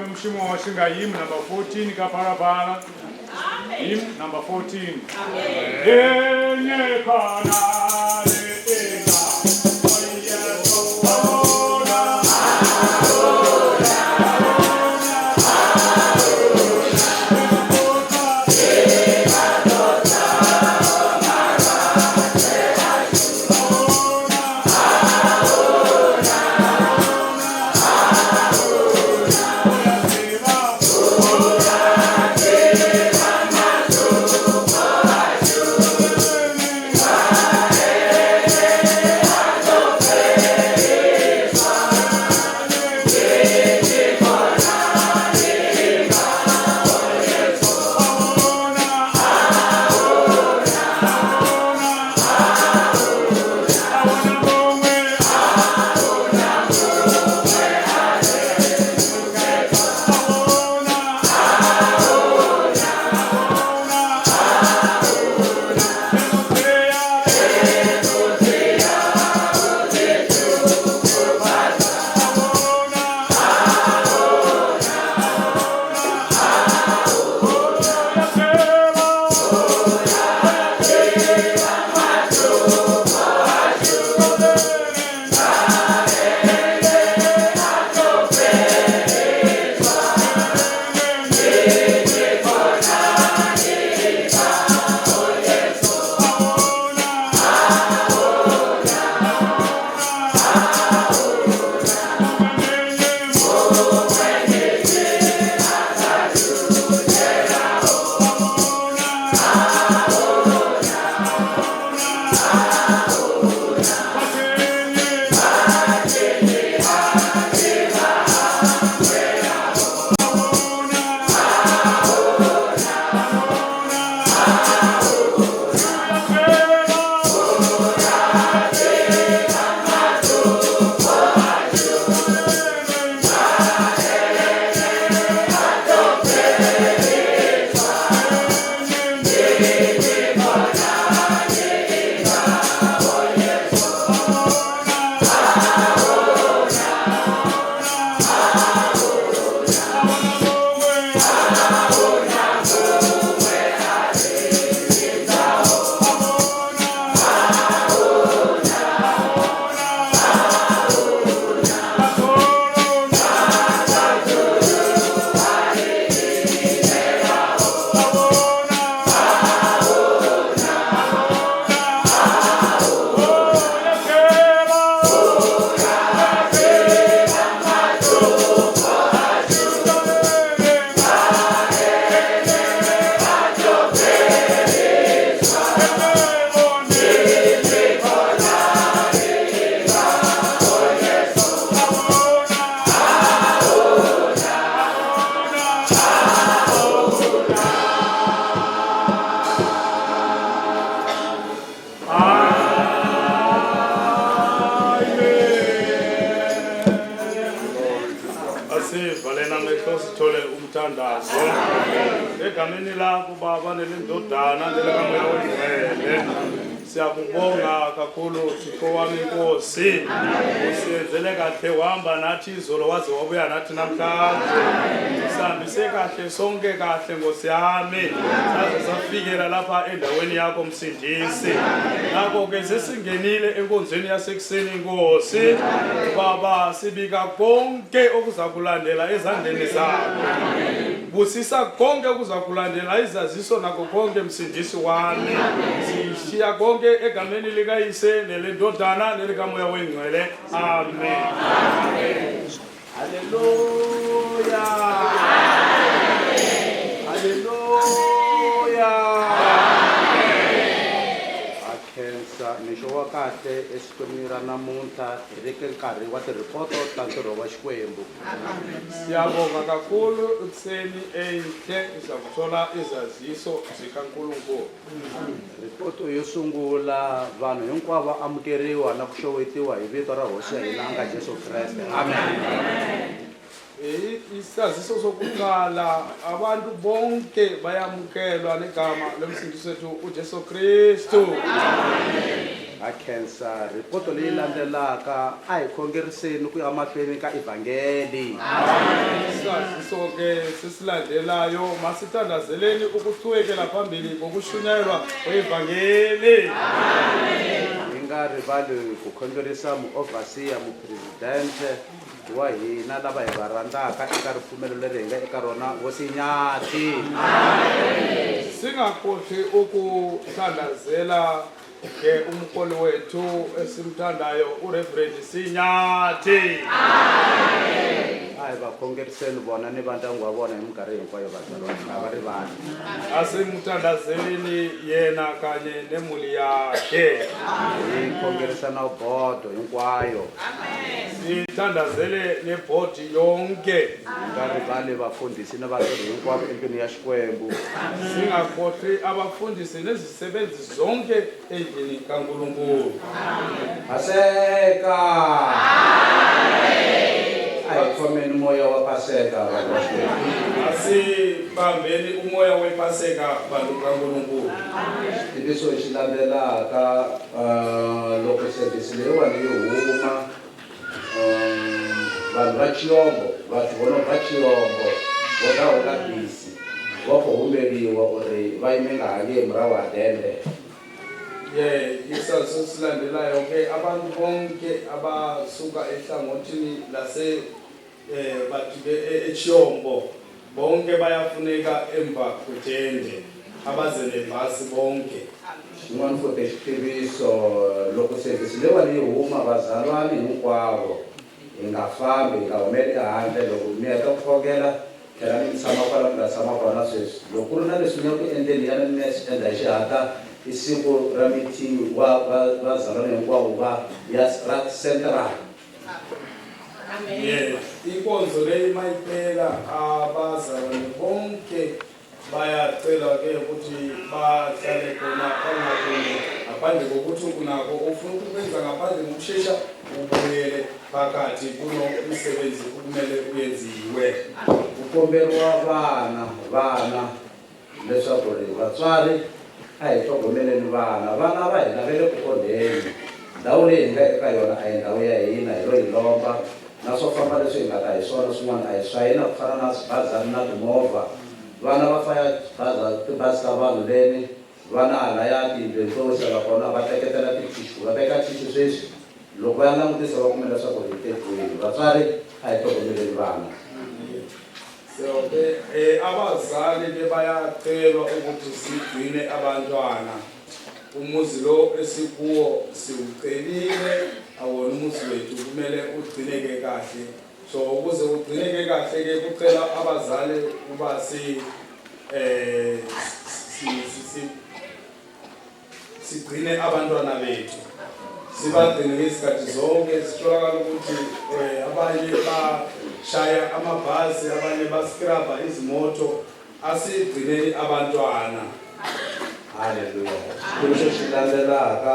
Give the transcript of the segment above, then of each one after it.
Thome mushumo washu nga hymn number 14 kha Phalaphala. Hymn number 14. Amen. Asivaleni amehlo sithole umthandazo. Egameni lakho Baba nelendodana nelikaMoya oyiNgcwele. Siyakubonga kakhulu Thixo wami Nkosi. Usenzele kahle wahamba nathi izolo waze wabuya nathi namhlanje. Sihambise kahle sonke kahle Nkosi yami. Saze safikela lapha endaweni yakho Msindisi. Ngakho ke sesingenile enkonzweni yasekuseni Nkosi. Baba sibika konke okuza kulandela ezandleni zakho. Busisa konke okuza kulandela izaziso nakho konke Msindisi wami. Sishiya konke egameni likaYise nelendodana nelikaMoya oyiNgcwele. Amen. Haleluya. Haleluya. Ha khensa mixo wa kahle esikwini ra namuntlha hi veke nkarhi wa tirhipoto ta ntirho wa Xikwembu. Siyabonga kakhulu ekuseni enhle sizakuthola izaziso zikaNkulunkulu. Ripoto yo sungula, vanhu hinkwavo va amukeriwa na ku xowetiwa hi vito ra Hosi ya hina a nga Jesu Kreste. Amen. Isaziso sokuqala abantu bonke bayamukelwa negama lomsindisi wethu uJesu Kristu. Ha khensa ripoto leyi landzelaka a hi khongeriseni ku ya mahlweni ka evhangeli. Isaziso ke sisilandelayo masithandazeleni ukuqhubekela phambili ngokushunyayelwa kwevangeli. Hi nga rivali ku khongerisa muovhasiya muphuresidente wa hina lava hi va rhandzaka eka ripfumelo leri hi nga eka rona hosi Nyathi. Singakhohlwi ukuthandazela ke umholi wethu esimthandayo uReverend Sinyathi. A hi va khongeriseni vona ni va ndyangu wa vona hi minkarhi hinkwayo vazalwana a va rivali. Asimthandazeleni yena kanye nemuli yakhe. Hi khongerisa na bodo hinkwayo. Sithandazele nebhodi yonke. Hi nga rivali vafundhisi ni vatirhi hinkwavo endlwini ya Xikwembu. Singakhohlwi abafundisi nezisebenzi zonke endlini kaNkulunkulu. Paseka! A hi khomeni moya wa Paseka vanhu va Xikwembu. Asibambeni umoya wepaseka bantu kaNkulunkulu. Xitiviso lexi landzelaka loko service leyiwani yi huma vanhu va Chiyombo vathu vo no bva Chiyombo vo ḓaho nga bisi vha khou humbeliwa uri vha ime nga hangei murahu ha dennde. Ye isaziso silandelayo ke abantu bonke abasuka ehlangothini lase bathi ke eChiyombo bonke bayafuneka emva kwetende abaze nebhasi bonke. Xin'wana futhi xitiviso loko service leyiwani yi huma vazalwani hinkwavo hi nga fambi hi nga humeli ehandle loko mi heta ku khongela tlhela mi tshama kwala mi nga tshama kona sweswi loko ku ri na leswi mi ya ku endleni yana mi ya swi endla hi xihatla i siku ra meeting wa vazalwana hinkwavo va ya ra central. Yes, inkonzo leyi mayiphela abazalwane bonke bayacelwa ke ukuthi bahlale khona bangaphumi ngaphandle kokuthi unako ofuna ukukwenza ngaphandle ngokushesha ubuyele phakathi kuno umsebenzi okumele uyenziwe. Ku komberiwa vana vana leswaku ri vatswari a hi tlhogomeleni vana vana va hina va le ku onheni ndhawu leyi hi nga eka yona a hi ndhawu ya hina hi lo yi lomba na swo famba leswi hi nga ta hi swona swin'wana a hi swa hina ku fana na swibazana na timovha vana va faya tibazi ta vanhu leni vana halaya tiyindlwini to wisela kona va teketela tithishu va veka thishu sweswi loko va ya langutisa va kuma leswaku hi tekiwile vatswari a hi tlhogomeleni vana. So ke abazali ke bayacelwa ukuthi sigcine abantwana. Umuzi lo esikuwo siwucelile awona umuzi wethu kumele ugcineke kahle. So ukuze ugcineke kahle ke kucela abazali uba si sigcine abantwana bethu. Sibagcine ngesikhathi zonke sitholakala ukuthi abanye bashaya amabhasi abanye baskrabha izimoto asigcineni abantwana. Haleluya. Xitiviso xi landzelaka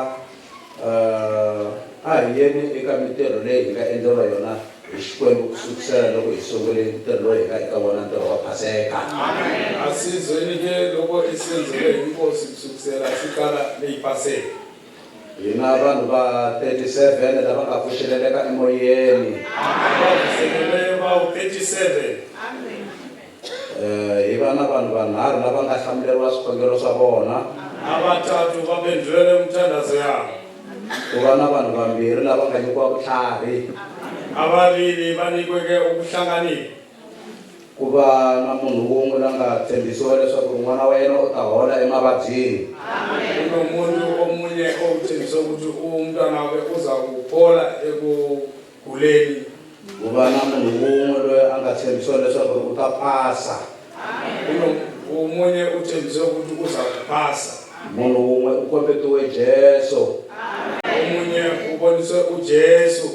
a hi yeni eka mintirho leyi hi nga endleriwa yona hi Xikwembu ku sukusela loko hi sungule ntirho lowu hi nga eka wona ntirho wa Paseka. Asizweni ke loko esenzele inkosi kusukisela siqala leyi Paseka. Hina vanhu va 37 lava nga pfuxeleleka emoyeni. Abavuseleleyo bawu 37. Hi va na vanhu vanharhu lava nga hlamuleriwa swikhongelo swa vona. Abathathu baphendulele umthandazo yabo. Ku va na vanhu vambirhi lava nga nyikiwa vutlhari. Ababili banikweke ukuhlakanipha. Ku va na munhu wun'we la nga tshembisiwa leswaku n'wana wa yena u ta hola emavabyini. Kunomuntu omunye othenjiswe ukuthi umntwana wakhe uza kuphola ekuguleni. Ku va na munhu wun'we loyi a nga tshembisiwa leswaku u ta pasa. Omunye uthenjiswe ukuthi uza kuphasa. Munhu wun'we u kombetiwe Jesu. Omunye uboniswe uJesu.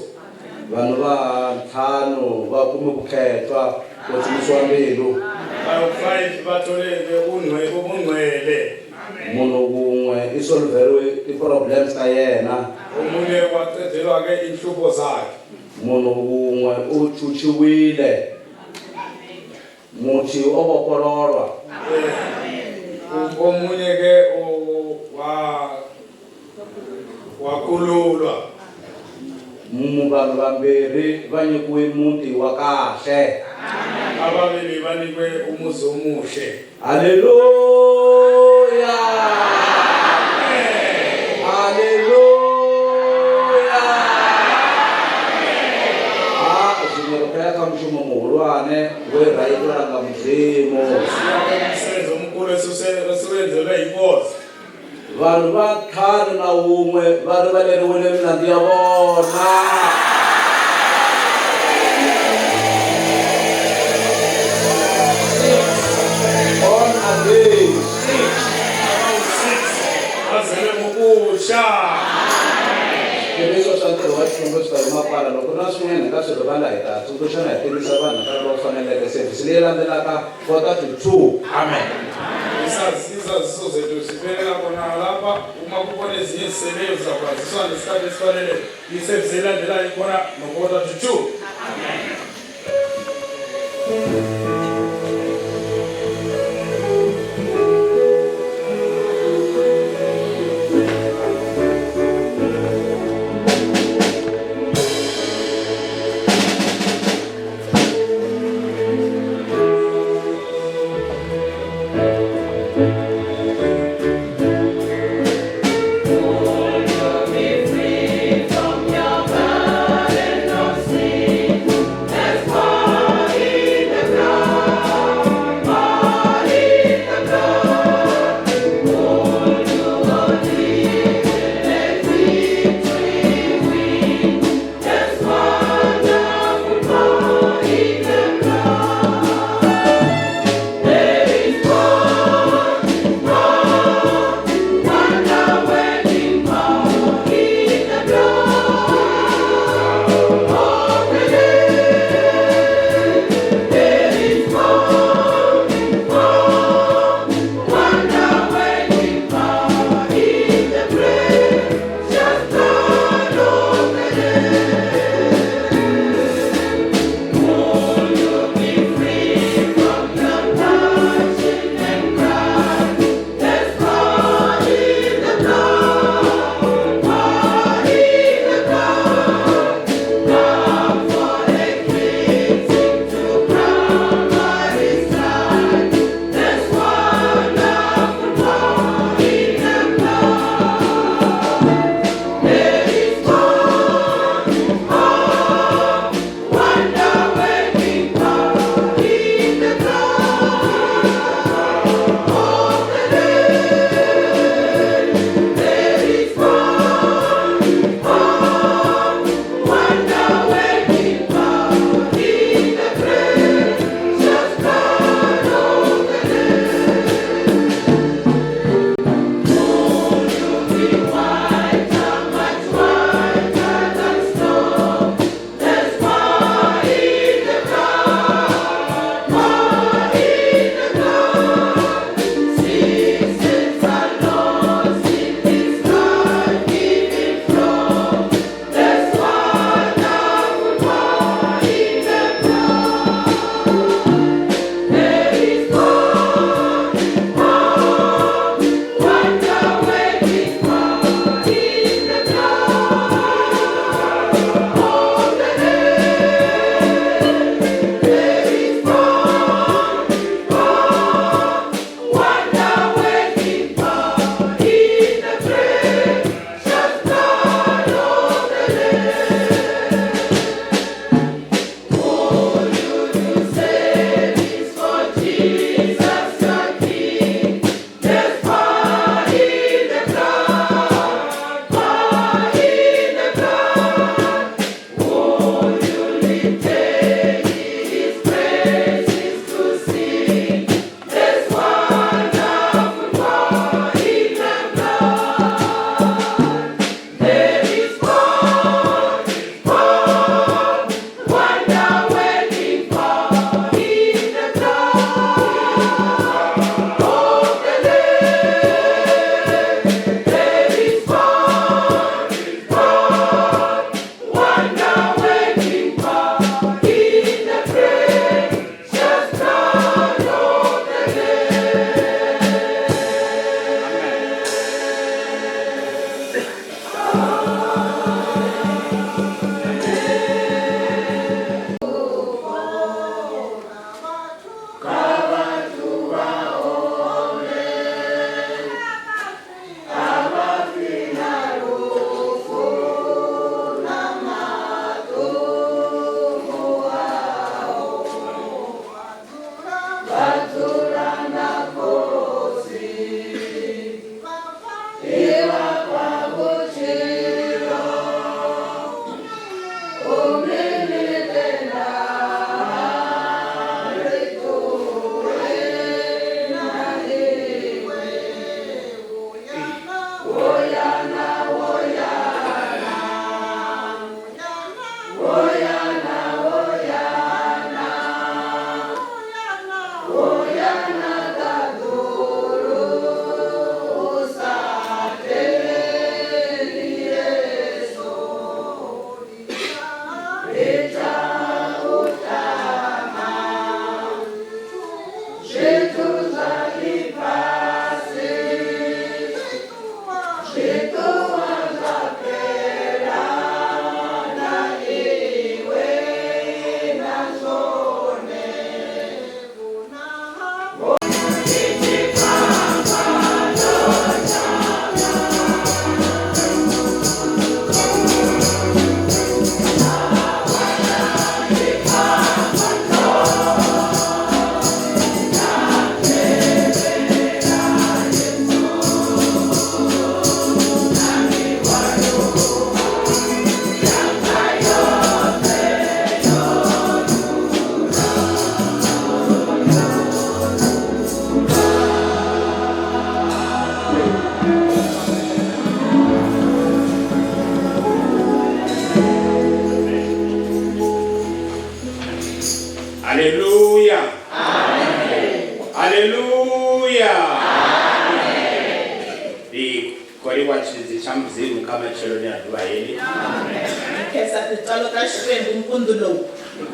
Vanhu va ntlhanu va kume vukhethwa ku tshimisiwa mbilu. Bawu-5 bathole ubungcwele. Munhu wun'we i solveriwe ti-problems ta yena. Omunye wacedelwa ke inhlupho zakhe. Munhu wun'we u chuchiwile. Muthi o vhofhololwa. Omunye ke wakhululwa. va nyikiwe muti wa kahle. Ababili banikwe umuzi omuhle. Haleluya! Haleluya! Ha zwino ri khou ya kha mushumo muhulwane we ra itelwa nga Mudzimu. Umsebenzi omkhulu esiwenzelwe yinkosi. Vanhu va 51 va rivaleriwile milandzu ya vona. Born again. Abawu-6 bazelwe ngokusha. Swivutiso swa ntirho wa Xikwembu swi ta yima kwala. Loko na swin'wana hi nga swi rivala hi ta tsundzuxana hi tivisa vanhu nkarhi lowu faneleke. Service leyi landzelaka 1:45. Amen. Izaziso zethu ziphelela khona lapha. Uma kukhona ezinye eziseleyo sizakwaziswa ngesikhathi esifanele. Isevisi elandelayo ikhona no 1:45. Amen. Livhuwa tshilidzi tsha Mudzimu kha matsheloni a ḓuvha heḽi. Khensa tintswalo ta Xikwembu mpundzu lowu.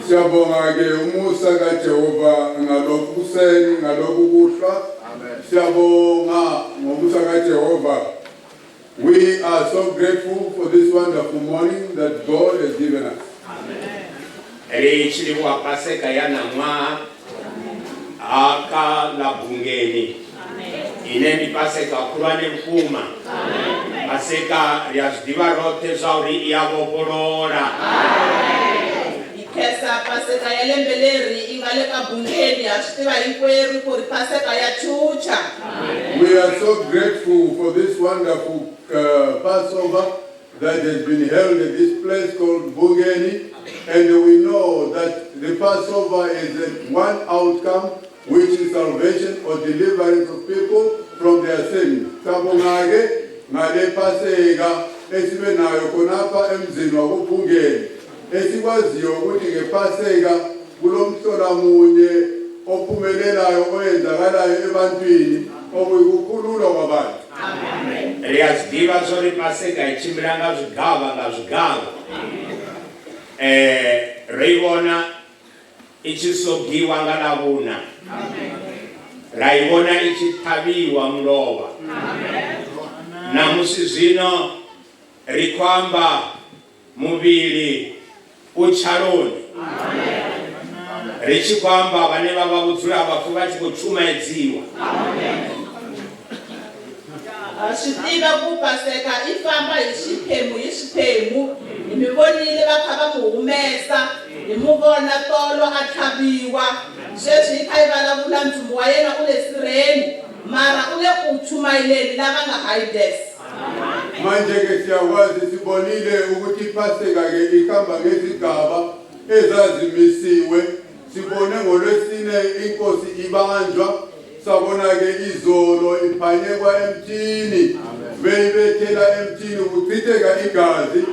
Siyabonga-ke umusa kaJehova ngalokhu kuseni, ngalokhu kuhlwa. Siyabonga ngomusa kaJehova. We are so grateful for this wonderful morning that God has given us. Ri tshi livhuwa Paseka ya ṋaṅwaha ha kha ḽa Bungeni, ine ndi Paseka khulwane vhukuma. Paseka ri a zwi ḓivha roṱhe zwa uri i a vhofholola. Hi khensa Paseka ya lembe leri yi nga le ka Bungeni, ha swi tiva hinkwerhu ku ri Paseka ya chucha. We are so grateful for this wonderful Passover that has been held at this place called Bungeni. And we know that the Passover is one outcome, which is salvation or deliverance of people from their sins. Siyabonga-ke ngale Paseka esibe nayo khonapha emzini wakoBungeni, esikwaziyo ukuthi ngePaseka kulomhlola munye ophumelelayo oyenzakalayo ebantwini, okuyikukhululwa kwabantu. Ri a zwi ḓivha zwa uri Paseka i tshimbila nga zwigavha nga zwigavha. Ro i vhona i tshi sogiwa nga Ḽavhuna, ra i vhona i tshi ṱhavhiwa mulovha. Ṋamusi zwino ri khou amba muvhili u tshaloni, ri tshi khou amba vhane vha vha vhudzula vhafu vha tshi khou tshumaedziwa. Ha swi tiva ku Paseka yi famba hi swiphemu hi swiphemu. Hi mi vonile va kha va n'wi humesa, hi mu vona tolo a tlhaviwa. Sweswi hi kha hi vulavula ntsumbu wa yena u le sirheni, mara u le ku chumayeleni lava nga Hades. Manje-ke siyakwazi, sibonile ukuthi iPhasika-ke ihamba ngezigaba ezazimisiwe. Sibone ngoLwesine inkosi ibanjwa, sabona-ke izolo iphanyekwa emthini, beyibethela emthini kuchitheka igazi.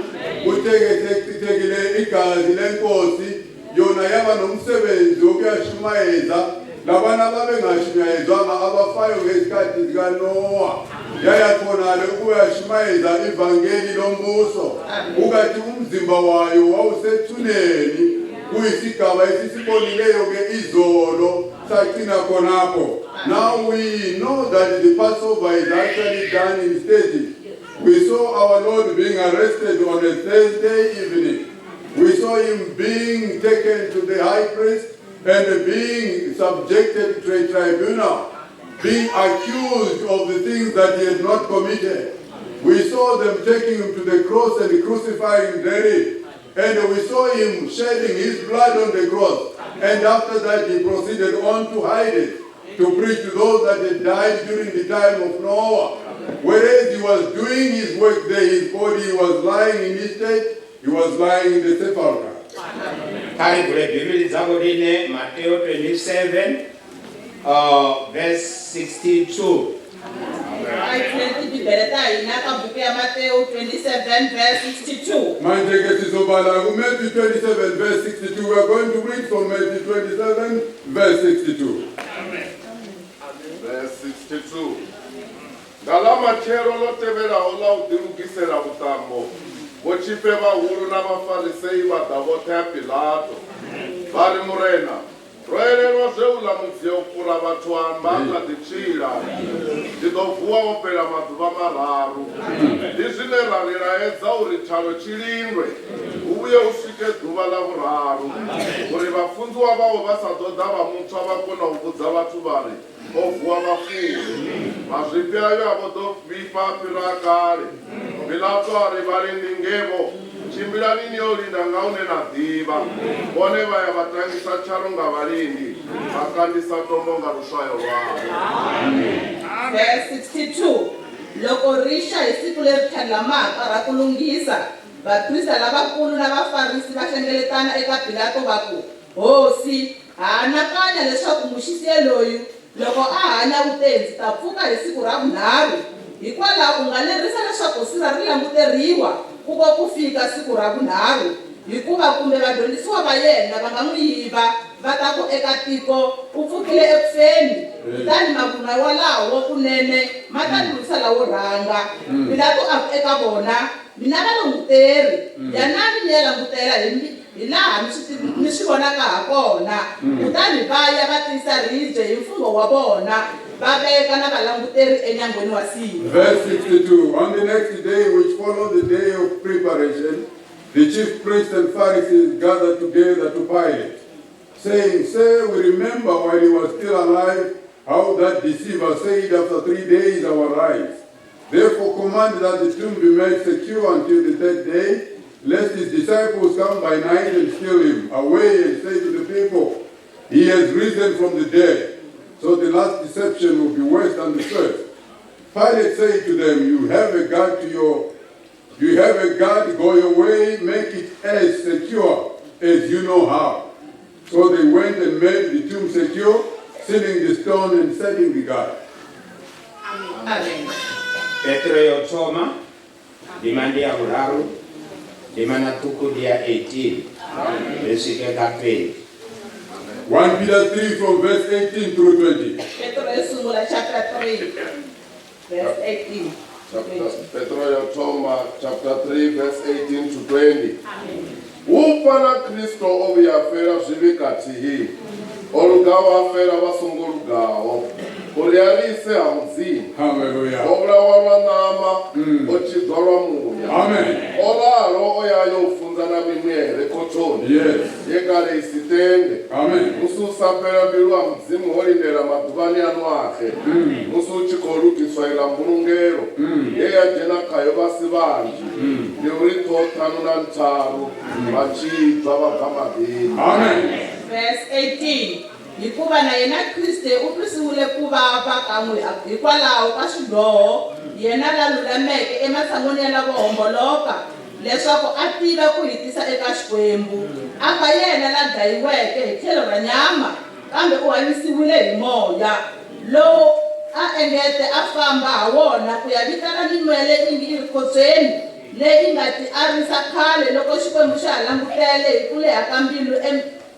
Kuthe-ke sekuchithekile igazi lenkosi, yona yaba nomsebenzi wokuyashumayeza labana ababengashunyayezwanga, abafayo ngezikhathi zikaNowa. Yaya khona-le ukuyashumayeza ivangeli lombuso, ukathi umzimba wayo wawusethuneni, kuyisigaba esisibonileyo-ke izolo, sagcina khonapho. Now we know that the Passover is actually done in stages. We saw our Lord being arrested on a Thursday evening. We saw him being taken to the high priest and being subjected to a tribunal, being accused of the things that he had not committed. We saw them taking him to the cross and crucifying him therein. And we saw him shedding his blood on the cross. And after that, he proceeded on to Hades to preach to those that had died during the time of Noah. Whereas he was doing his work there, his body was lying in his state, he was lying in the sepulchre. Kha ri vule Bivhili dzavho line Mateo 27 verse 62. A hi pfuleni Tibibele ta hina ka buku ya Matewu 27 verse 62. Manje-ke sizobala ku-Matthew 27 verse 62. We are going to read from Matthew 27 verse 62. Verse 62. Nga ḽa matshelo ḽo tevhelaho ḽa u ḓilugisela vhuṱambo, vhotshifhe vhahulu na Vhafarisei vha ḓa vhoṱhe ha Pilato. Vha ri, Murena, ro elelwa zwe uḽa mudzia u fhura vhathu a amba a kha ḓi tshila, ndi ḓo vuwa ho fhela maḓuvha mararu. Ndi zwine ra ri laedza uri tshalo tshi lindwe hu vhuye hu swike ḓuvha ḽa vhuraru, uri vhafunziwa vhawe vha sa ḓo ḓa vha mutswa vha kona u vhudza vhathu vha ri, O vuwa vhafuni. Mazwifhi ayo a vho ḓo vhifha a fhira a kale. Pilato a ri, Vhalindi ngevho, tshimbilani ni yo linda nga hune na ḓivha. Vhone vha ya vha tangisa tshalo nga vhalindi, vha kandisa tombo nga luswayo lwavho. Verse 62. Loko ri xa hi siku leri tlhandlamaka ra ku lunghisa, vaprista lavakulu na Vafarisi va hlengeletana eka Pilato va ku, Hosi, ha anakanya leswaku muxisi yeloyi, loko a hanya u te, Ndzi ta pfuka hi siku ra vunharhu. Hikwalaho u nga lerisa leswaku sirha ri languteriwa ku ko ku fika siku ra vunharhu, hikuva kumbe vadyondzisiwa va yena va nga n'wi yiva, va. Va ta ku eka tiko, u pfukile eku feni. Kutani mavunwa walawo kunene ma ta tlurisa lawo rhanga. Pilato a ku eka vona, Mina valanguteri, yanani mi ya langutela hi laha mi swi vonaka ha kona. Kutani va ya va tiyisa ribye hi mfungho wa vona, va veka na valanguteri enyangweni wa sirha. Verse 62. On the next day, which followed the day of preparation, the chief priests and Pharisees gathered together to Pilate, saying, "Sir, we remember while he was still alive how that deceiver said, 'After 3 days I will rise.' Therefore command that the tomb be made secure until the third day, lest his disciples come by night and steal him away and say to the people, 'He has risen from the dead.' So the last deception will be worse than the first." Pilate said to them, You have a guard, go your way, make it as secure as you know how." So they went and made the tomb secure, sealing the stone and setting the guard. Amen. Petro yo thoma ndima ndi ya vhuraru, ndima na ṱhukhu ndi ya 18 ri swike kha 20. 1 Peter 3 from verse 18 through 20. Petro yo sungula chapter 3 verse 18. Chapter, Petro yo thoma chapter 3 verse 18 to 20. Hufha na Kristo o vhuya a fela zwivhi kathihi, o lugaho a fela vha songo lugaho, uri a ri ise ha Mudzimu. Hallelujah. O vhulawa lwa ṋama, o tshidzwa lwa muya. Amen. O ralo o ya yo funza na mimuya i re khothoni ye kale i si tende. Amen. Musi u sa fhela mbilu ha Mudzimu ho lindela maḓuvhani a Noaxe, musi hu tshi khou lugiswa iḽa mbulungelo, ye ya dzhena khayo vha si vhanzhi, ndi uri ṱhoho ṱhanu na ntharu vha tshidzwa vha bva maḓini. Amen. Verse 18. Hikuva na yena Kriste u twisiwile ku vava kan'we hikwalaho ka swidyoho, yena la lulameke ematshan'wini ya lavo homboloka, leswaku a tiva ku hi tisa eka Xikwembu, a va yena la dlayiweke hi tlhelo ra nyama, kambe u hanyisiwile hi moya, lowu a engete a famba ha wona ku ya vitana mimoya leyi ingi yi ri khotsweni, leyi nga ti arisa khale loko Xikwembu xa ha langutele hi ku leha ka mbilu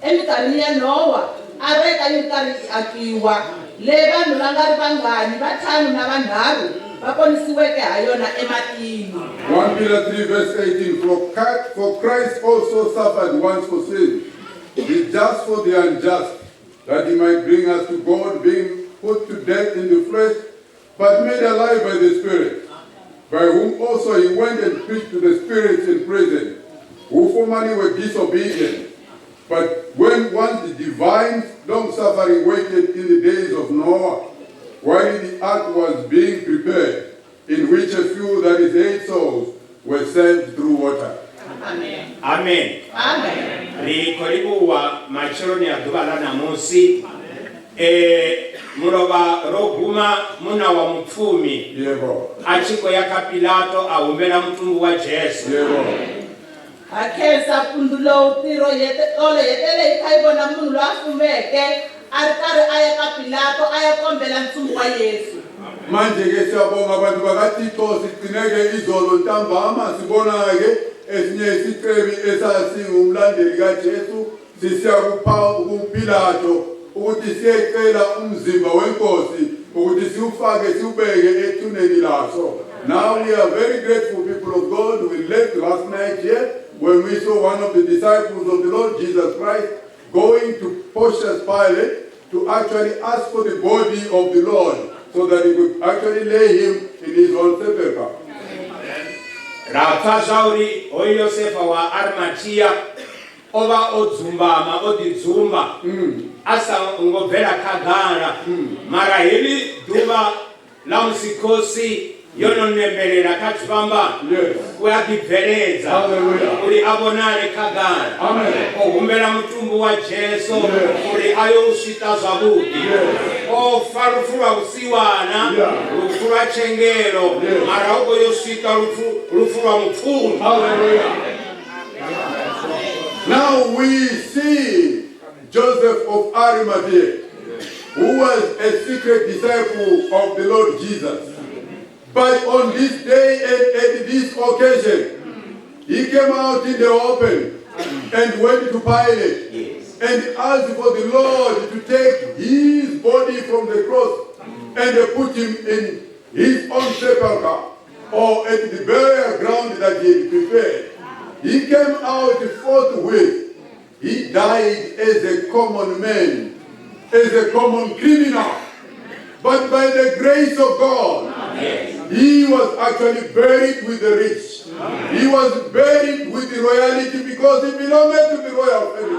eminkarhini ya Nowa, areka yi ri karhi yi akiwa, leyi vanhu va nga ri vangani, va ntlhanu na vanharhu, va ponisiweke ha yona ematini. 1 Peter 3 verse 18. For Christ also suffered once for sin, the just for the unjust, that he might bring us to God, being put to death in the flesh, but made alive by the Spirit, by whom also he went and preached to the spirits in prison, who formerly were disobedient. But when once the divine long-suffering waited in the days of Noah, while the ark was being prepared, in which a few, that is eight souls, were saved through water. Amen. Amen. Amen. Ri khou livhuwa matsheloni a ḓuvha ḽa ṋamusi. Mulovha ro guma muna wa mupfumi a tshi khou ya kha Pilato a humbela mutumbu wa Jesu. Ha khensa mpundzu lowu tiro tolo hetele hi kha yi vona munhu loyi a fumeke a ri karhi a ya ka Pilato a ya kombela ntsumbu wa Yesu. Manje-ke siyabonga abantu bakaThixo, sigcineke izolo ntambama sibona-ke esinye isicebi esasingumlandeli kaJesu sisiya kuPilato ukuthi siyecela umzimba wenkosi ukuthi siwufake siwubeke ethuneni laso. Now we are very grateful, people of God. We left last night here when we saw one of the disciples of the Lord Jesus Christ going to Pontius Pilate to actually ask for the body of the Lord so that he could actually lay him in his own sepulchre. Ra pfa zwa uri hoyu Yosefa wa Arimathia o vha o dzumbama o ḓi dzumba a sa ngo bvela khagala, mara heḽi ḓuvha ḽa musi khosi yo no nembelela kha tshifhambano u a ḓibveledza Hallelujah. uri a vhonale khagala. Amen. O humbela mutumbu wa Jesu uri a yo u swiṱa zwavhuḓi. O fa lufu lwa vhusiwana, lufu lwa tshengelo, mara u khou yo swiṱa lufu, lufu lwa mupfumi. Hallelujah. Now we see Joseph of Arimathea, who was a secret disciple of the Lord Jesus. But on this day and at this occasion, he came out in the open and went to Pilate. and asked for the Lord to take his body from the cross and put him in his own sepulchre or at the burial ground that he had prepared. He came out forthwith. He died as a common man, as a common criminal. But by the grace of God, he was actually buried with the rich. He was buried with the royalty because he belonged to the royal family.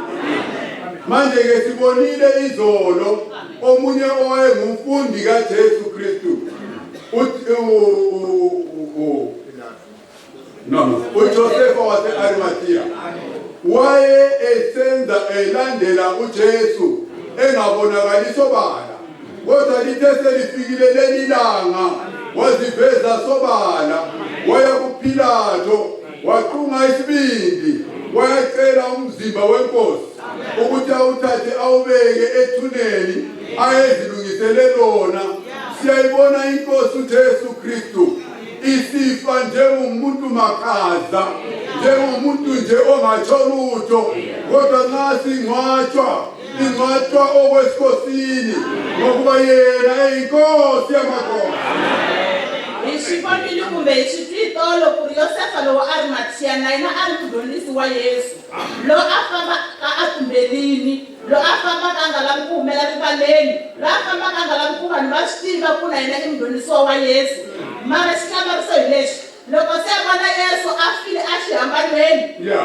Manje ke sibonile izolo omunye owayengumfundi kaJesu Kristu no uJoseph wase-Arimathea waye esenza elandela uJesu engabonakali sobala, kodwa lithe selifikile leli langa waziveza sobala, waya kuPilato waqunga isibindi wayacela umzimba wenkosi ukuthi awuthathe awubeke ethuneni ayezilungisele lona. Siyayibona inkosi uJesu Kristu isifa njengomuntu makhaza, njengomuntu nje ongatsho lutho, kodwa nxa singcwatshwa ingcwatshwa okwesikhosini ngokuba yena eyinkosi yamakhosi. Hi swi vonile kumbe hi swi twitolo ku ri Yosefa lowu a ri Mathiya na yena a ri mudyondzisi wa Yesu, loyi a fambaka a tumbelini, loyi a fambaka a nga lavi ku humela rivaleni, loyi a fambaka a nga lavi ku vanhu va swi tiva ku na yena i mudyondzisiwa wa Yesu. Mara xihlamariso hi lexi, loko se a vona Yesu a file a xihambanweni,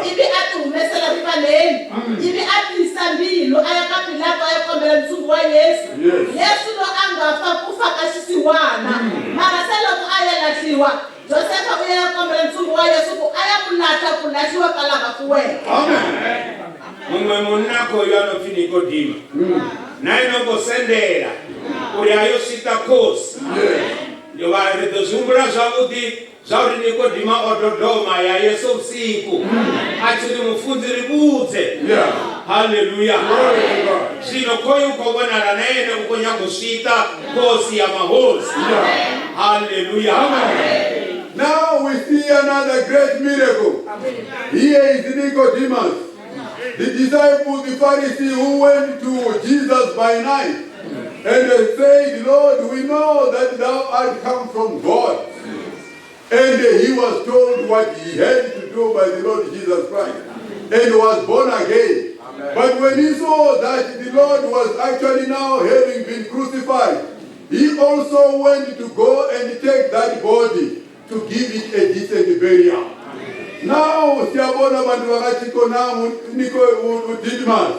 ivi a ti humesela rivaleni, ivi a tiyisa mbilu a ya ka Pilato a ya kombela ntshungu wa Yesu. Yesu lo a nga fa ku fa ka xisiwana, mara se loko a ya lahliwa, Josefa u ya kombela ntshungu wa Yesu ku a ya ku lahla ku lahliwa ka lava fuweke. Muṅwe munna khoyu a no pfi Nikodima na ene o khou sendela uri a yo swiṱa khosi. Ndi vha ri ḓo zwi humbula zwavhuḓi zwa uri Nikodima o dodoma ya Yesu vhusiku a tshi ri mufunzi ri vhudze. Haleluya. Zwino khoyu u khou vhonala na ene u khou nyaga u swiṱa khosi ya mahosi. Haleluya. Now we see another great miracle. Here is Nicodemus, the disciple, the Pharisee who went to Jesus by night and they said, Lord, we know that thou art come from God. And he was told what he had to do by the Lord Jesus Christ and was born again. Amen. But when he saw that the Lord was actually now having been crucified, he also went to go and take that body to give it a decent burial. Now, siyabona abantu bakaThixo nangu Nico uDidmas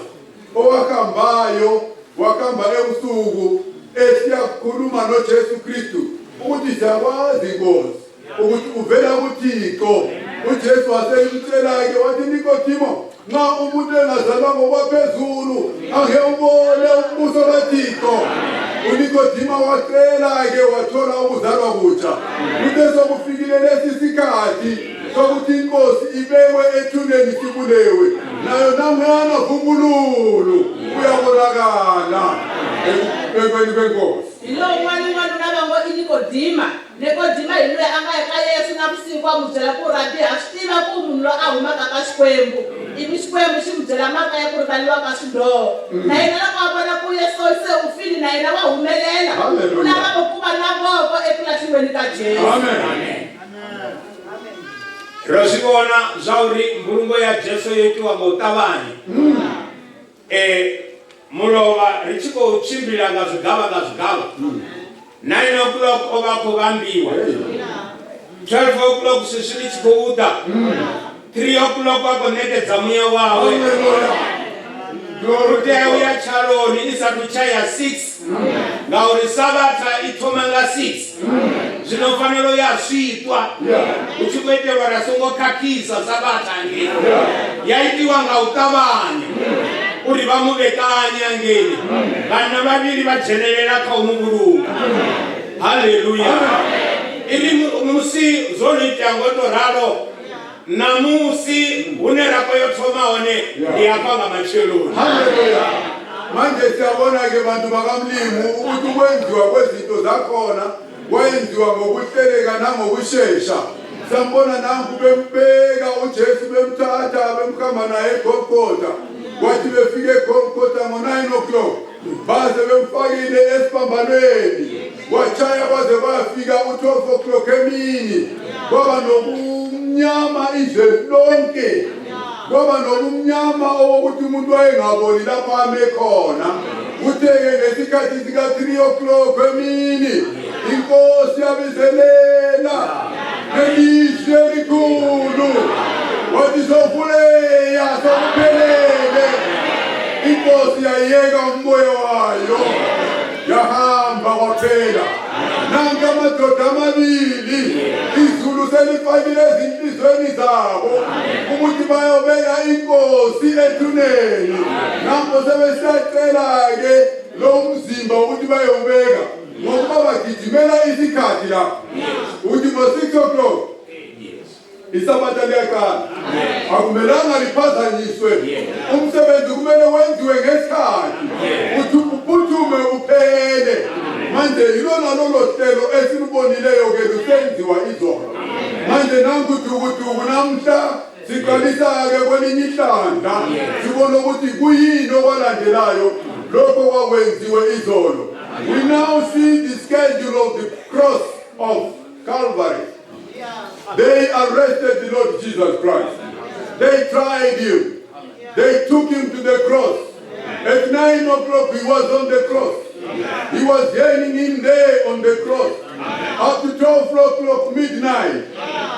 owahambayo wakamba ebusuku esiyakhuluma noJesu Kristu ukuthi siyakwazi Nkosi ukuthi uvela kuThixo. uJesu wasemtshela-ke wathi Nikodimo, nxa umuntu engazalwa ngokwaphezulu angeke ubone umbuso kaThixo. uNikodima wacela-ke wathola ukuzalwa kutsha. Kuthe sokufikile lesi sikhathi sokuthi inkosi ibekwe ethuneni sibulewe nayo nanguyana vumbululu uyabonakala ekubekweni kwenkosi. Hi lowu n'wana n'wanuna va ngo i Nikodima. Nikodima hi loyi a nga ya ka Yesu na vusiku a n'wi byela ku Rabi, ha swi tiva ku munhu loyi a humaka ka Xikwembu, ivi Xikwembu xi n'wi byela mhaka ya ku rivaliwa ka swidyoho. Na yena loko a vona ku Yesu se u file, na yena wa humelela, u lava ku va na voko eku lahliweni ka Jesu. Amen. Ro zwi vhona zwa uri mbulungo ya Jesu yo itiwa nga u ṱavhanya. Mulovha ri tshi khou tshimbila nga zwigavha nga zwigavha. 9 o'clock o vha khou vhambiwa, 12 o'clock swiswi ḽi tshi khou ḓa, 3 o'clock a khou ṋekedza muya wawe. U tea u ya tshaloni i sathu tsha ya 6 ngauri sabatha i thoma nga 6. Zwino fanela u ya swiṱwa hu tshi khou itelwa ra songo khakhisa sabatha ngei. Ya itiwa nga u ṱavhanya uri vha mu vhekanye ngei. Vhanna vhavhili vha dzhenelela kha u mu vhulunga. Haleluya. Iri musi zwo no itea ngo to ralo, namusi hune ra khou yo thoma hone ndi hafha nga matsheloni. Haleluya. Manje siyabona-ke bantu bakaMlimu ukuthi ukwenziwa kwezinto zakhona kwayenziwa ngokuhleleka nangokushesha. Sambona nangu bembeka uJesu, bemthatha bemhamba naye eGolgotha. Kwathi befike eGolgotha ngo-9 o'clock, baze bemfakile esiphambanweni, kwachaya kwaze kwafika u-12 o'clock emini, kwaba nobumnyama izwe lonke, kwaba nobumnyama owokuthi umuntu wayengaboni lapho ame khona. Kuthe-ke ngesikhathi sika-3 o'clock emini, inkosi yabizelela ngelizwi elikhulu, wathi sovuleya sokuphelele. Inkosi yayiyeka umoya wayo, yahamba kwaphela. Nanka amadoda amabili, izulu selifakile ezinhliziyweni zabo ukuthi bayobeka inkosi ethuneni. Nampo sebesiyacela-ke lo mzimba ukuthi bayowubeka, ngokuba bagijimela isikhathi lapho ukuthi ngo-6 o'clock isabatha liyaqala, akumelanga liphazanyiswe. Umsebenzi kumele wenziwe ngesikhathi, uthi uphuthume uphele. Manje yilona lolo hlelo esilubonileyo-ke lusenziwa izolo. Manje nanku dukuduku namhla siqalisa-ke kwelinye ihlandla, sibone ukuthi kuyini okwalandelayo lokho kwakwenziwe izolo. We now see the schedule of the cross of Calvary. They arrested the Lord Jesus Christ. They tried him. They took him to the cross. At 9 o'clock, he was on the cross. He was hanging in there on the cross. Up to 12 o'clock midnight,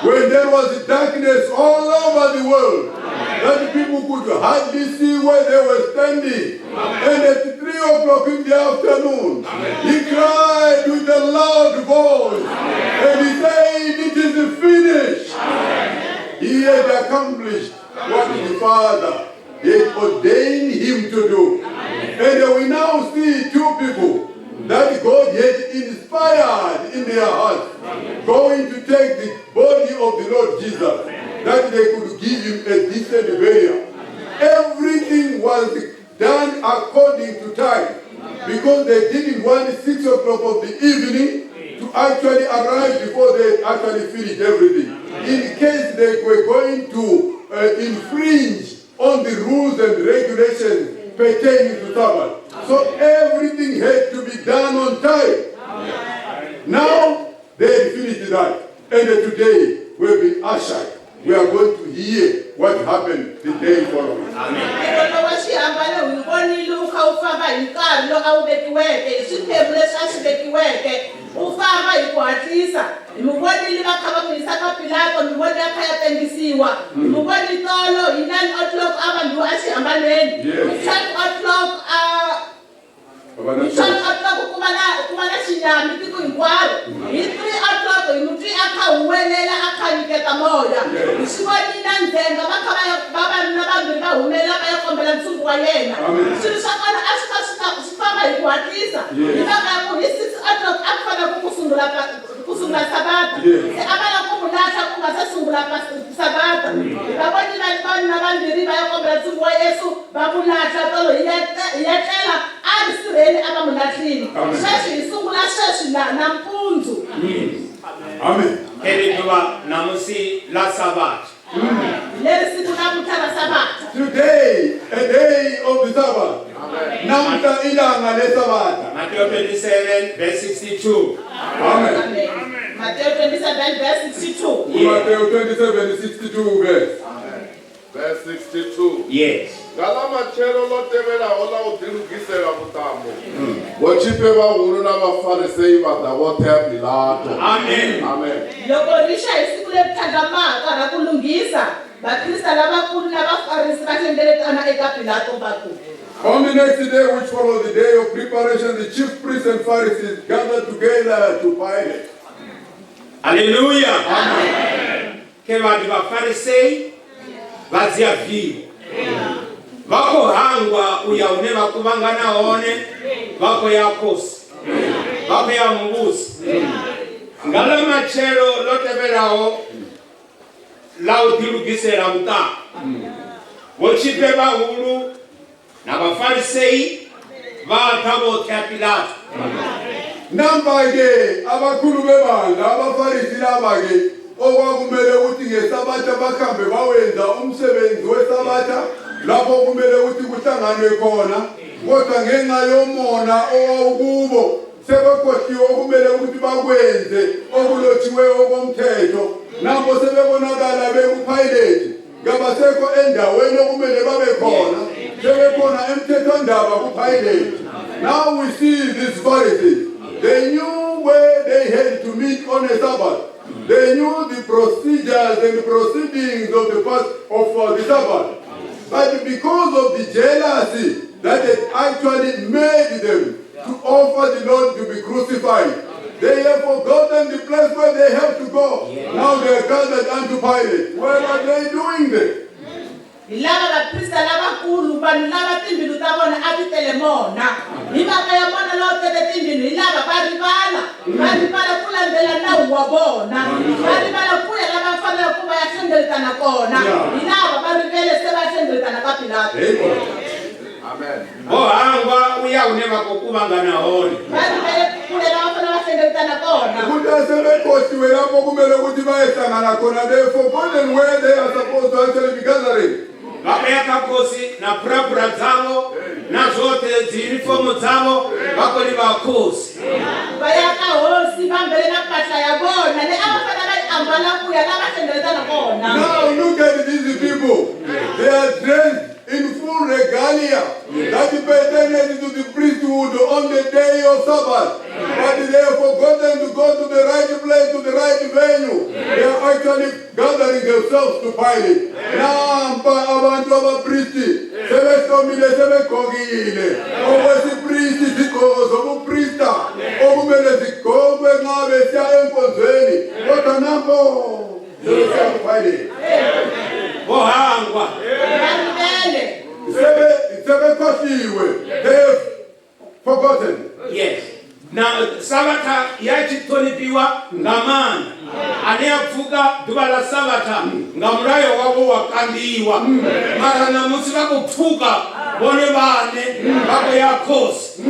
when there was darkness all over the world, that people could hardly see where they were standing. And at 3 o'clock in the afternoon, he cried with a loud voice, and he said, "It is finished." He had accomplished what the Father had ordained him to do. And we now see two people that God had inspired in their hearts going to take the body of the Lord Jesus, that they could give him a decent burial. Everything was done according to time, because they didn't want 6 o'clock of the evening to actually arrive before they actually finished everything, in case they were going to infringe on the rules and regulations pertaining to Sabbath. So everything had to be done on time. Now they had finished that. And today we've been ushered. We are going to hear what happened the day following. Ntirho wa xihambano hi vonile wu kha wu famba hi nkarhi lowu a wu vekiweke hi swiphemu leswi a swi vekiweke, wu famba hi ku hatlisa. Hi mi vonile va kha va n'wi yisa ka Pilato, mi vonile a kha ya tengisiwa, hi mi vonile tolo hi 9 o'clock a vambiwa exihambanweni. Hi 12 o'clock a hi 12 o'clock ku va na xinyami tiko hinkwaro. Hi 3 o'clock hi mutwi a kha huwelela, a kha nyiketa moya. Hi swi vonile ndzhenga va kha va ya vavanuna vambirhi va humelela va ya kombela ntshungu wa yena. Swilo swa kona a swi kha swi famba hi ku hatlisa, hi mhaka ya ku hi 6 o'clock a ku fanele ku sungula sabata. Se a va lava ku mu lahla ku nga se sungula sabata. Va vonile vanuna vambirhi va ya kombela ntshungu wa Yesu, va mu lahla tolo. Hi ya tlela a ri sirheni, a va mu lahlile. Sweswi hi sungula sweswi na nampundzu. Amen. Heḽi ḓuvha ṋamusi ḽa Sabatha. Leri siku namuntlha ra sabata. Today, a day of the Sabbath. Namhla ilanga leSabatha. Matthew 27 verse 62. Amen. Amen. Mateo 27 verse 62. Matthew 27, 62 verse. Verse 62. Yes. Nga ḽa matshelo ḽo tevhelaho ḽa u ḓilugisela vhuṱambo, vhotshifhe vhahulu na vhafarisei vha ḓa vhoṱhe ha Pilato. Amen. Amen. Loko ri xa hi siku leri tlhandlamaka ra ku lunghisa, vaprista lavakulu na vafarisi va hlengeletana eka Pilato va ku: On the next day, which followed the day of preparation, the chief priests and Pharisees gathered together to Pilate. Haleluya. Ke vhathu vhafarisei vha dzia vivho, vha khou hangwa u ya hune vha kuvhangana hone, vha khou ya khosi, vha khou ya muvhusi. Nga ḽa matshelo ḽo tevhelaho ḽa u ḓilugisela vhuṱambo, vhotshifhe vhahulu na vhafarisei vha ḓa vhoṱhe ha Pilato. Namba-ke abakhulu bebandla, abafarisi laba-ke, okwakumele ukuthi ngesabatha bakhambe bawenza umsebenzi wesabatha. Lapho kumele ukuthi kuhlanganwe khona, kodwa ngenxa yomona owawukubo sebekhohliwe okumele ukuthi bakwenze okulotshiweyo okomthetho. Nampo sebebonakala bekuPilate, kabasekho endaweni okumele babe khona, sebekhona emthethwandaba kuPilate. Now we see these Pharisees. They knew where they had to meet on a Sabbath. They knew the procedures and the proceedings of the fast of the Sabbath. But because of the jealousy that had actually made them to offer the Lord to be crucified, they have forgotten the place where they have to go. Now they are gathered unto Pilate. What are they doing there? Hi lava vaprista lavakulu, vanhu lava timbilu ta vona a ti tele mona. Hi mhaka ya mona lowu tele timbilu, hi lava va rivala, va rivala ku landzela nawu wa vona, va rivala ku ya lava faneleke ku va ya hlengeletana kona. Hi lava va rivele se va hlengeletana ka Pilato. Amen. Vho hangwa u ya hune vha khou kuvhangana hone. Va rivele ku ya lava fanele va hlengeletana kona. Ukuthi asebekhohliwe lapho kumele ukuthi bayehlangana khona. They have forgotten where they are supposed to actually be gathering. Vha khou ya kha khosi na phuraphura dzavho na zwoṱhe dziyunifomo dzavho, vha khou livha khosi. Va ya ka hosi va mbele na mpahla ya vona leyi a va fanele va yi ambala ku ya laha va hlengeletana kona. Now look at these people. They are dressed in full regalia that pertained to the priesthood on the day of Sabbath. But they have forgotten to go to the right place, to the right venue. They are actually gathering themselves to Pilate. Nampa abantu abapristi sebehlomile, sebegqokile okwesipristi, izigqoko zobuprista okumele zigqokwe nxa besiya enkonzweni, kodwa nampo sebesiya kuPilate. Vho hangwa. Va rivele. Sebekhohliwe. They have forgotten. Yes, na sabatha ya tshi ṱhonifhiwa nga maanḓa, ane a pfuka ḓuvha ḽa sabatha nga mulayo wavho wa kambiwa, mara ṋamusi vha khou pfuka vhone vhaṋe, vha khou ya khosi.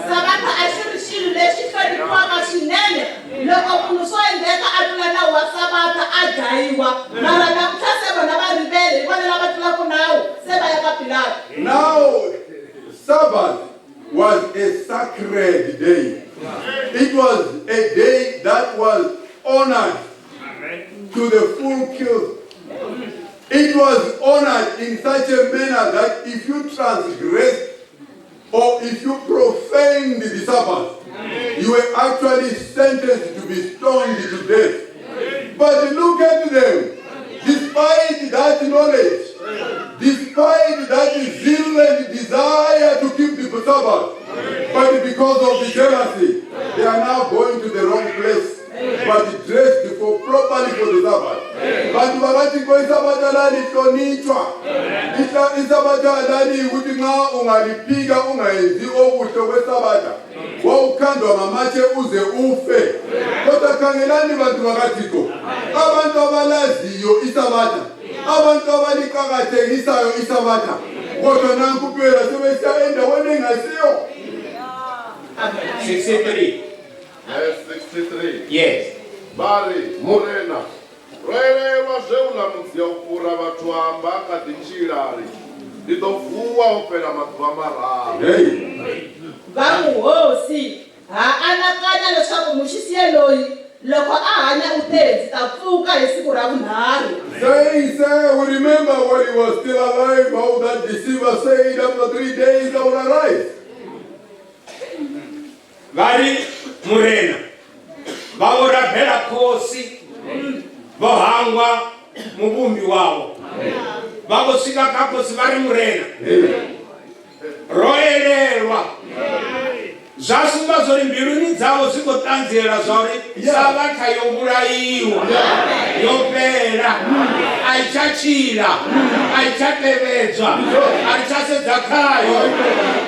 Sabatha a xi ri xilo lexi hloniphiwaka swinene. Loko munhu swo endleka a tlula nawu wa sabatha, a dlayiwa, mara namuntlha se vona va rivele, hi vona lava tlulaka nawu, se va ya ka Pilato. Now, Sabbath was a sacred day. It was a day that was honored to the full kill. It was honored in such a manner that if you transgressed or if you profaned the Sabbath, you were actually sentenced to be stoned to death. But look at them. Despite that knowledge, despite that zeal and desire to keep the Sabbath, but because of the jealousy, they are now going to the wrong place, but dressed for properly for the Sabbath. Bantu bakaThixo, isabatha lalihlonitshwa. Isabatha lali ukuthi nxa ungaliphika, ungayenzi okuhle kwesabatha, wawukhandwa ngamatshe uze ufe. Kodwa khangelani, bantu bakaThixo, abantu abalaziyo isabatha, abantu abaliqakathekisayo isabatha, kodwa nanku phela sebesiya endaweni engasiyo. 63. Verse 63. Yes. Vha ri, Murena, ro elelwa zwe uḽa mudzia u fhura vhathu amba a kha ḓi tshila ri, ndi ḓo vuwa ho fhela maḓuvha mararu. Hey. Va ku, hosi, ha anakanya leswaku muxisi yaloyi loko a hanya u te, ndzi ta pfuka hi siku ra vunharhu. Saying, sir, we remember when he was still alive, how that deceiver said, after 3 days I will arise. Vha ri murena, vha vho rabela khosi, vho hangwa muvhumbi wavho. Vha vho swika kha khosi, vha ri, murena, ro elelwa. Zwa sumba zwori mbiluni dzavho zwi khou ṱanziela zwa uri sabatha yo vhulaiwa, yo fhela, a i tsha tshila, a i tsha tevhedzwa, a ri tsha sedza khayo.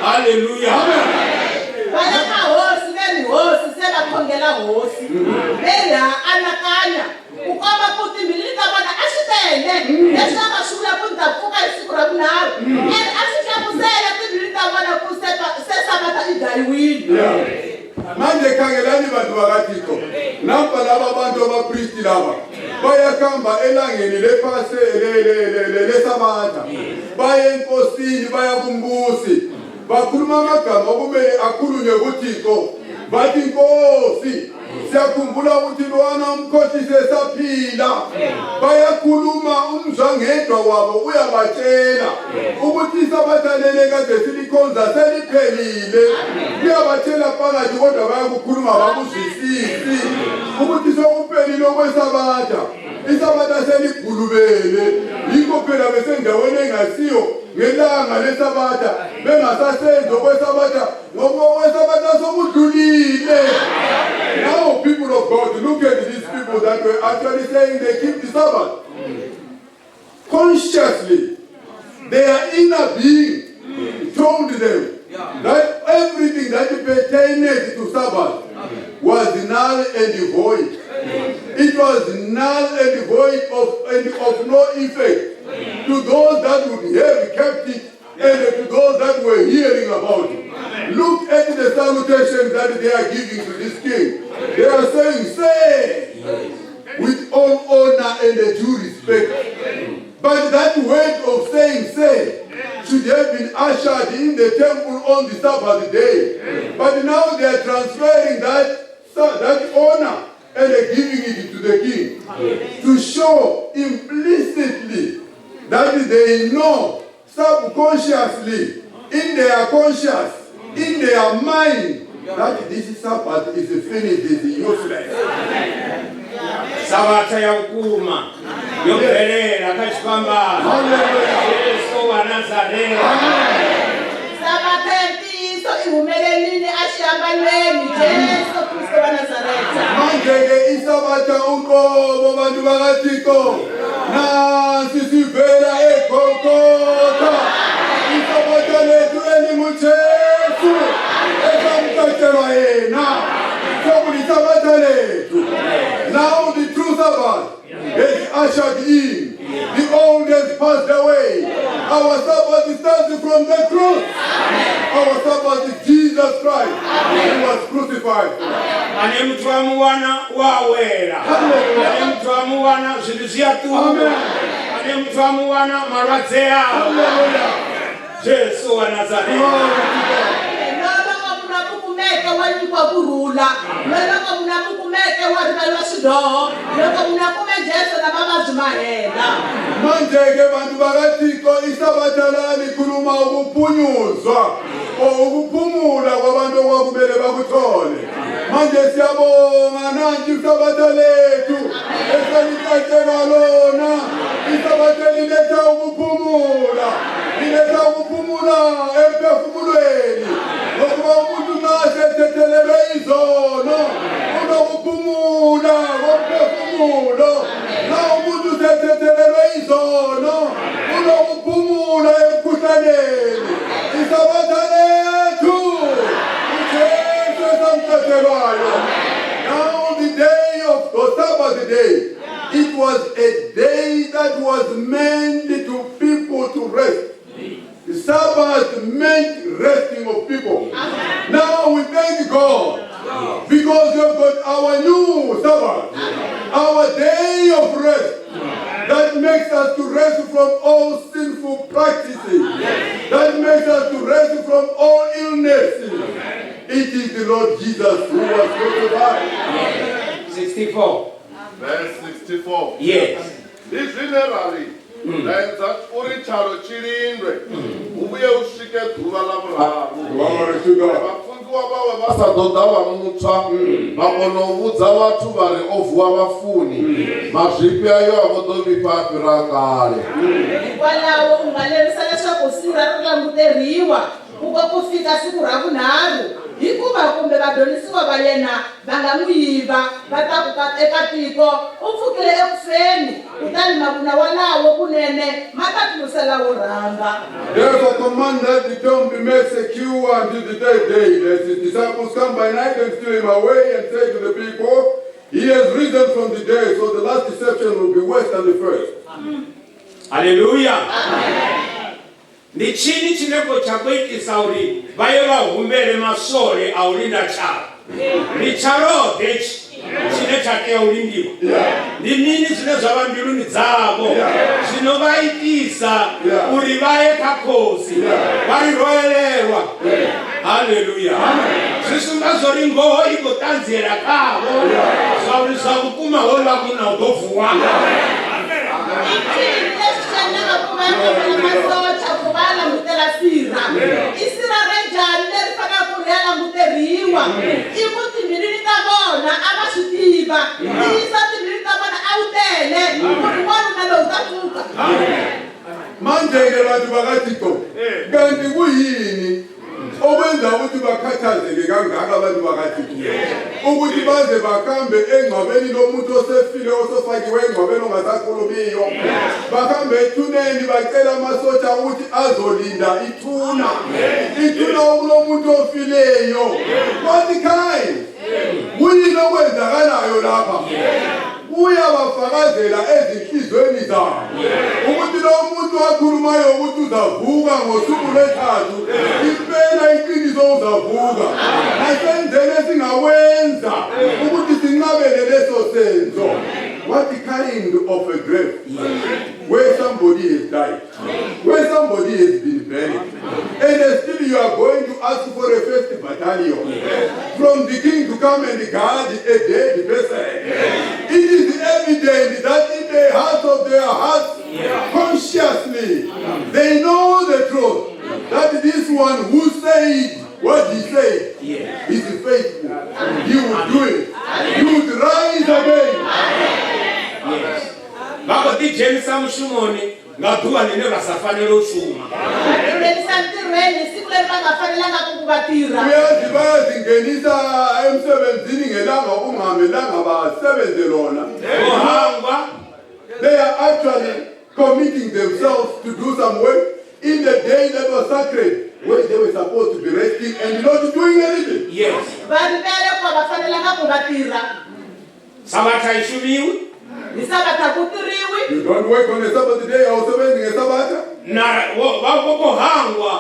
Halleluya. Va ya ka hosi, ve ri hosi, se va khongela hosi, ve ri ha anakanya, ku komba ku timbilini ta vona a swi tele leswi a nga swi vula ku ni ta pfuka hi siku ra vunharhu, ene a swi hlamusela timbilini ta vona ku se sabatha i dlayiwile. Manje khangelani, bantu. Bantu bakaThixo, nampa laba bantu abapristi laba bayakhamba elangeni lephase lesabatha, baye enkosini, baya kumbusi, bakhuluma amagama okumele akhulunywe kuThixo. Bathi, "Nkosi, siyakhumbula ukuthi lwana umkhohlise saphila." Bayakhuluma, umzwangedwa wabo uyabatshela ukuthi isabatha lele kade silikhonza seliphelile. Uyabatshela phakathi, kodwa bayakukhuluma bakuzwisisi ukuthi sokuphelile okwesabatha, isabatha seligulubele. Yikho phela besendaweni engasiyo ngelanga lesabatha, bengasasenzi okwesabatha ngoba okwesabatha sokudlulile. Now, people of God, look at these people that were actually saying they keep the Sabbath. Consciously, their inner being told them that everything that pertained to Sabbath was null and void. It was null and void and of no effect to those that would have kept it and to those that were hearing about it. Look at the salutation that they are giving to this king. They are saying, "Say," with all honor and due respect. But that word of saying, "Say," should have been ushered in the temple on the Sabbath day. But now they are transferring that honor and they're giving it to the king to show implicitly that they know subconsciously, in their conscious, in their mind, that this Sabbath is finished, is useless. Sabatha ya vhukuma yo bvelela kha tshifhambano. Yesu wa Nazareta. Sabatha ya ntiyiso i humelerile exihambanweni, Jesu Kristu wa Nazareta. Manje-ke isabatha uqobo, bantu bakaThixo, nansi sivela eGolgotha, isabatha lethu elinguJesu esamcatshelwa yena, sokulisabatha lethu. Now the true Sabbath is ushered in. The old has passed away. Our Sabbath starts from the cross. Our Sabbath is Jesus Christ, who was crucified. Ane muthu a muwana u awela. Ane muthu a muwana zwithu zwi a ṱuwa. Ane muthu a muwana malwadze awe. Jesu wa Nazareta. Loko munhu a mu kumeke wa nyikiwa ku rhula, loko munhu a mu kumeke wa rivaleriwa swidyoho, loko munhu a kume Jesu na mavabyi ma hela. Manje-ke bantu bakaThixo, isabatha la likhuluma ukuphunyuzwa or ukuphumula kwabantu okwakumele bakuthole. Manje siyabonga, nanti isabatha lethu eselicatshelwa lona, isabatha liletha ukuphumula, liletha ukuphumula emphefumulweni, ngokuba umuntu nxa sethethelelwe izono unokuphumula komphefumulo. Nxa umuntu sethethelelwe izono unokuphumula emkhuhlaneni. Isabatha lethu uJesu esamcatshelwayo. Now the day of the Sabbath day, it was a day that was meant to people to rest. The Sabbath meant resting of people. Now we thank God because we have got our new Sabbath, our day of rest that makes us to rest from all sinful practices, that makes us to rest from all illnesses. It is the Lord Jesus who was crucified. 64. Verse 64. Yes. Ndi zwine ra ri laedza uri tshalo tshi lindwe hu vhuye u swike ḓuvha ḽa vhuraru. Glory to God. Vhafunziwa vhawe vha sa ḓo ḓa vha mutswa vha kona u vhudza vhathu vha ri o vuwa vhafuni, mazwifhi ayo a vho ḓo vhifha a fhira kale. Hikwalaho u nga lerisa leswaku sirha ri languteriwa ku ko ku fika siku ra vunharhu, hikuva kumbe vadyondzisiwa va yena va nga n'wi yiva va ta ku ka eka tiko u pfukile ekufeni, kutani mavunwa walawo kunene ma ta tlurisela wo rhanga. Therefore command that the tomb be made secure until the third day, lest his disciples come by night and steal him away and say to the people, 'He has risen from the dead,' so the last deception will be worse than the first. Haleluya. Ndi tshini tshine ko tsha khou itisa uri vha ye vha humbele maswole a u linda tshalo? Ndi tshaloḓe tshi tshine tsha tea u lindiwa. Ndi mini zwine zwa vha mbiluni dzavho zwino vha itisa uri vha ye kha khosi vha ri ro elelwa? Haleluya! Zwi sumba zwori ngoho i khou ṱanziela khavho zwa uri zwa vhukuma houḽa munna u ḓo vuwa. I ncini lexi xi endlaka ku va kombela masocha ku va ya langutela sirha? I sirha ra njhani leri fanelaka ku ri ya languteriwa? I ku timbilwini ta vona a va swi tiva. Ntiyiso timbilu ta vona a wu tele ku ri wanuna lowu ta pfuka. Manje-ke bantu bakaThixo, kanti kuyini okwenza ukuthi bakhathazeke kangaka abantu bakaThixo ukuthi baze bahambe engcwabeni lomuntu osefile, osofakiwe engcwabeni, ongasakhulumiyo, bahambe ethuneni bacela amasotsha ukuthi azolinda ithuna, ithuna okulomuntu ofileyo? What kind, kuyini okwenzakalayo lapha? Kuyabafakazela ezinhliziyweni zabo ukuthi lo muntu wakhulumayo ukuthi uzavuka ngosuku lwethathu, impela iqiniso uzavuka. Nasenzeni esingakwenza ukuthi sinqabele leso senzo? What kind of a grave where somebody has died, where somebody has been buried, and still you are going to ask for a first battalion from the king to come and guard a dead person? It is evident that in the heart of their hearts, consciously, they know the truth, that this one who said what he said is faithful. He will do it. He would rise again. Yes, vha khou ḓidzhenisa mushumoni nga ḓuvha ḽine vha sa fanela u shuma. Va tinghenisa ntirhweni hi siku leri va nga fanelanga ku va tirha. Uyazi, bayazingenisa emsebenzini ngelanga okungamelanga basebenze lona. Vho hangwa. They are actually committing themselves to do some work in the day that was sacred, where they were supposed to be resting and not doing anything. Va rivele ku a va fanelanga ku va tirha. Sabatha i shumiwi. Hi Sabatha ku tirhiwi. You don't work on the Sabbath day, awusebenzi ngeSabatha. Na vho vha vho khou hangwa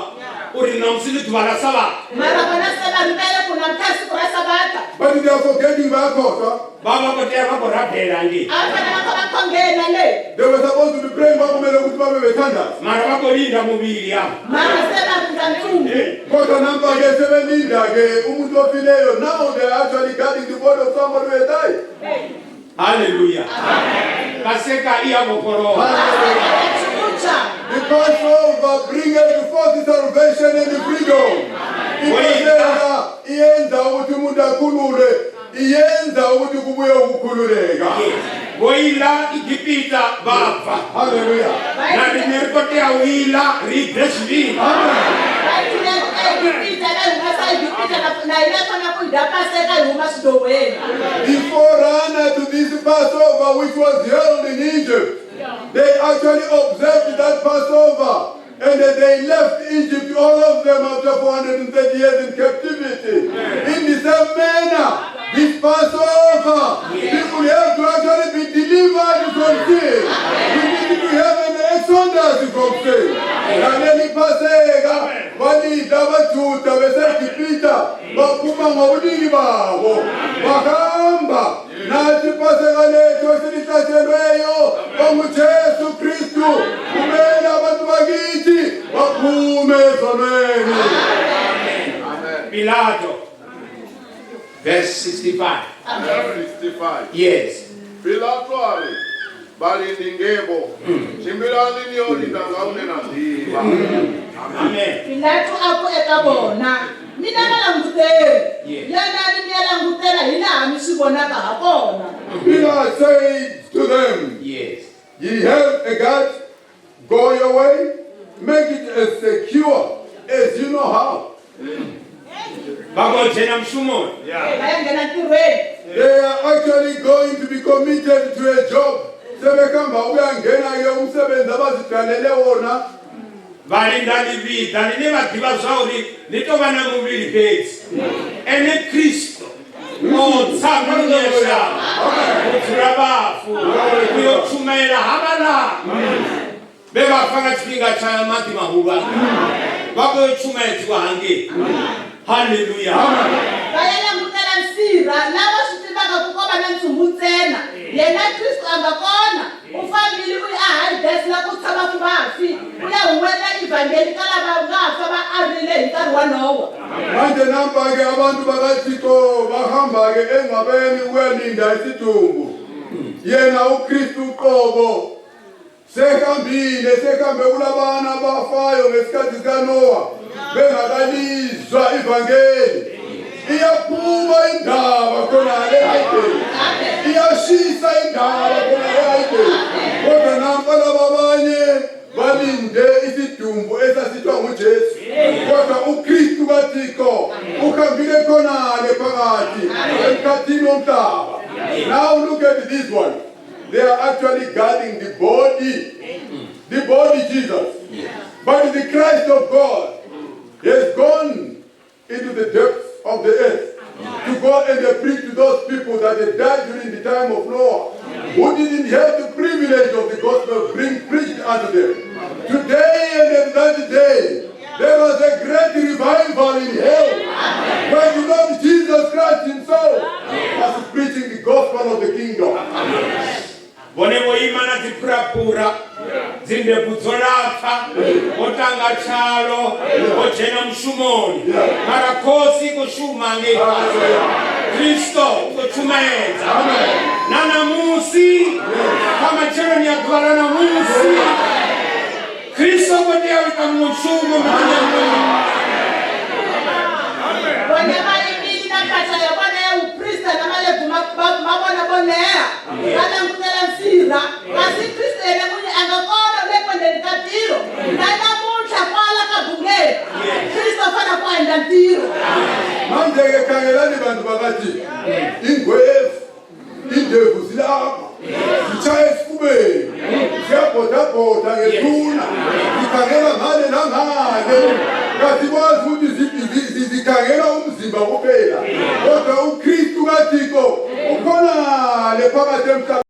uri ṋamusi ndi ḓuvha ḽa Sabatha. Mara vona se va rivele ku namuntlha i siku ra Sabatha. But they are forgetting, bayakhohlwa. Vha vha khou tea vha khou rabela ngei. A va fanele va kha va khongela le. They were supposed to be praying, bakumele ukuthi babe bethandaza. Mara vha khou linda muvhili afha. Mara se va rindza ntsumbu. Kodwa nampa-ke sebelinda-ke umuntu ofileyo. Now they are actually guarding the body of somebody who has died. Haleluya! Paseka i ya vhofholowa. Paseka ya tshuntsha. The Passover bringeth forth salvation and freedom. Ipaseka iyenza ukuthi umuntu akhululwe, iyenza ukuthi kubuye ukukhululeka. Vho ila Egipita vha bva. Hallelujah. Na riṋe ri khou tea u ila ri bve zwivhini. Va yile eEgipita, va hi humesa Egipita, na hina hi fanele ku hi dya Paseka hi huma swidyohweni. The forerunner to this Passover, which was held in Egypt, they actually observed that Passover and then they left Egypt, all of them, after 430 years in captivity. In the same manner, this Passover, people have to actually be delivered from sin. We need to have an exodus from sin. Naleli Paseka balidla abaJuda beseGibhita, baphuma ngobuningi babo bahamba. Nathi iPaseka lethu esilihlatshelweyo onguJesu Kristu, kumele abantu bakithi baphume ezonweni. Pilato, verse 65. 65. Yes. Pilato a ri, vhalindi ngevho, tshimbilani ni yo linda nga hune na ḓivha. Amen. Pilato a ku eka vona, Mi na valanguteri, yanani mi ya langutela hilaha mi swi vonaka hakona. Pilate said to them, "Ye have a guard, go your way, make it as secure as you know how." Vha khou dzhena mushumoni. Va ya nghena ntirhweni. They are actually going to be committed to a job. Sebehamba ukuyangena-ke umsebenzi abazidalele wona. Vha linda ḽivhiḓa ḽine vha ḓivha zwauri ḽi tou vha na muvhili fhedzi, ene Kristo o tsa nḓuni ya shango vhudzula vhafu u yo tshumaela havhaḽa vhe vha fa nga tshifhinga tsha maḓi mahulwane, vha khou yo tshumaedziwa hangei. Haleluya! Va ya langutela. nsirha lava swi tivaka ku ko va na ntsumbu ntsena. Yena Kristo a nga kona, u fambile u ya eHades la ku tshamaka vafi, u ya huwelela evhangeli ka lava nga fa va arile hi nkarhi wa Nowa. Manje nampa-ke abantu bakaThixo bahamba-ke engcwabeni ukuyalinda isidumbu. Yena uKristu uqobo sehambile, sehambe kulabana abafayo ngesikhathi sikaNowa bengakalizwa ivangeli. Iyaphuma indaba khona le eHayideni, iyashisa indaba khona eHayideni, kodwa nampa laba abanye balinde isidumbu esasithiwa nguJesu, kodwa uKristu kaThixo uhambile khonale phakathi emkhathini womhlaba. Now look at this one. They are actually guarding the body Jesus, but the Christ of God has gone into the depths of the earth to go and preach to those people that had died during the time of Noah, who didn't have the privilege of the gospel being preached unto them. Today and at that day, there was a great revival in hell when the Lord Jesus Christ himself was preaching the gospel of the kingdom. Vhone vho ima na dziphuraphura, dzindebvu dzo lapfa, vho tanga tshalo, vho dzhena mushumoni, mara khosi i khou shuma ngei fhasi. Kristo u khou tshumaedza na ṋamusi, kha matsheloni a ḓuvha ḽa ṋamusi Kristo u khou tea u ita mushumo muṅwe na muṅwe. Vona va yimile na mpahla ya vona ya vuprista na malebvu ma vona vo leha, va langutela nsirha, kasi Kristo yena n'winyi a nga kona, u le ku endleni ka ntirho. Na namuntlha kwala ka Bungeni, Kristo u fanele ku endla ntirho. Manje-ke khangelani bantu bakathi, ingwevu, indevu zilapha zitshaya esifubeni, ziyabhodabhoda ngethuna, zikhangela ngale nangale, kasikwazi ukuthi zikhangela umzimba kuphela, kodwa uKristu kaThixo ukhonale phakathi emhlabeni.